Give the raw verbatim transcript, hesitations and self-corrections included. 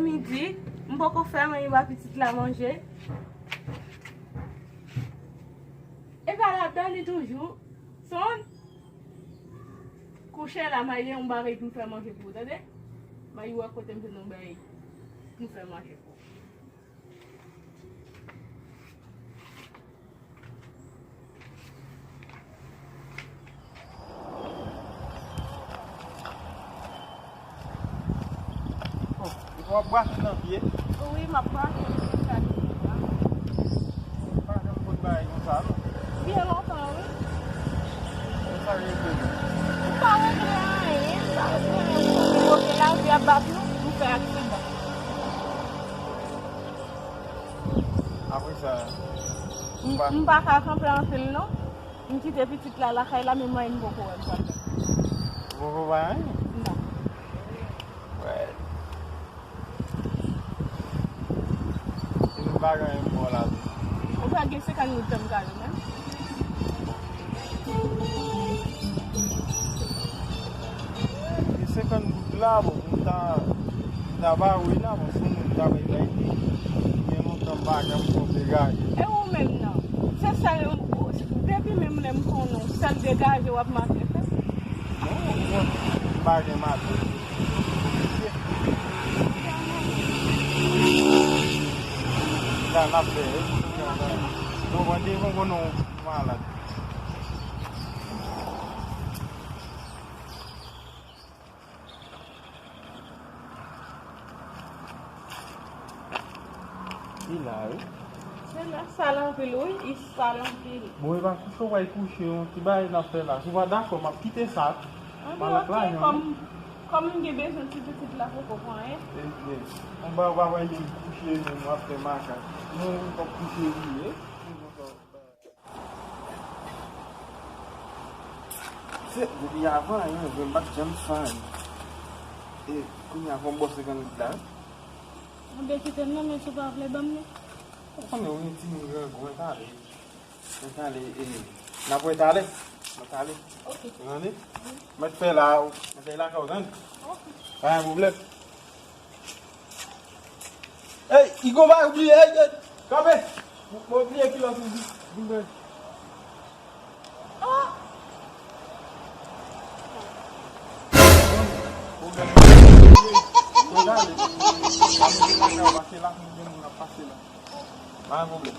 Midi, m poko fè manje ba pitit la manje. E pa ladan li toujou. Son kouche la, Mayi, yon bagay pou m fè manje pou ou, tande? Mayi, wè kote m jwenn yon bagay pou m fè manje pou ou. Oh, ou w ap brase nan pye? Wi, m ap brase nan pye. Pa janm konn bagay konsa, non? Byen lontan, wi. Konsa regle. M pa regle anyen, m pa regle anyen. Ou konn kote lavi ap bat nou, m fè aksidan. Apre sa, m pa, m pa ka kanpe anpil, non. M kite pitit la lakay la, men mwen, m poko wè m pral fè. Ou poko wè anyen? Non. Wè. Si nou pa gen anyen pou la tou. Ou pa gen senkant goud pou m ka jwenn, non? Gen senkant goud la, bon, m ta, m ta ba ou la, bon, si w menm ta bay bay li, gen lontan m pa janm fè yon degaje. E ou menm nan? Se sèl, depi menm lè m konnen w, sèl degaje w ap mache fè? Non, mwen, m pa gen maten. Sa n ap fè, wi. Nou pran devan konnen w malad. Li la, wi. Se la, sal anpil, wi. Li sal anpil. Bon, e pa kouche w pral kouche, yon ti bagay n ap fè la. Si w pa dakò, m ap kite sa. Anben, oke, kòm, kòm m gen bezwen ti pitit la poko pran anyen. Ebyen, yon bagay w pa pran li kouche, menm w ap fè makak. Non, w p ap kouche li ye. Se, depi avan, anyen, mwen pa t janm fè anyen. E, kounye a, fò m bò senkant goud la, wi. Anben, kite m nan, men si w pa vle ban m li. Ou konnen, ou gen timoun grangou, mwen tale. Mwen tale, e, n ap wè talè. Mwen tale. Oke. Ou tande? Wi. Mwen fè la, mwen fè la ka, ou tande? Oke. Pa gen pwoblèm. Ey, Igo, pa oubliye, ey, ey, kanpe! Mwen oubliye kilòs ou di, di mwen. Oh! Pwoblèm. Mwen gade. Pase la, mwen gen moun ap pase la. Pa gen pwoblèm.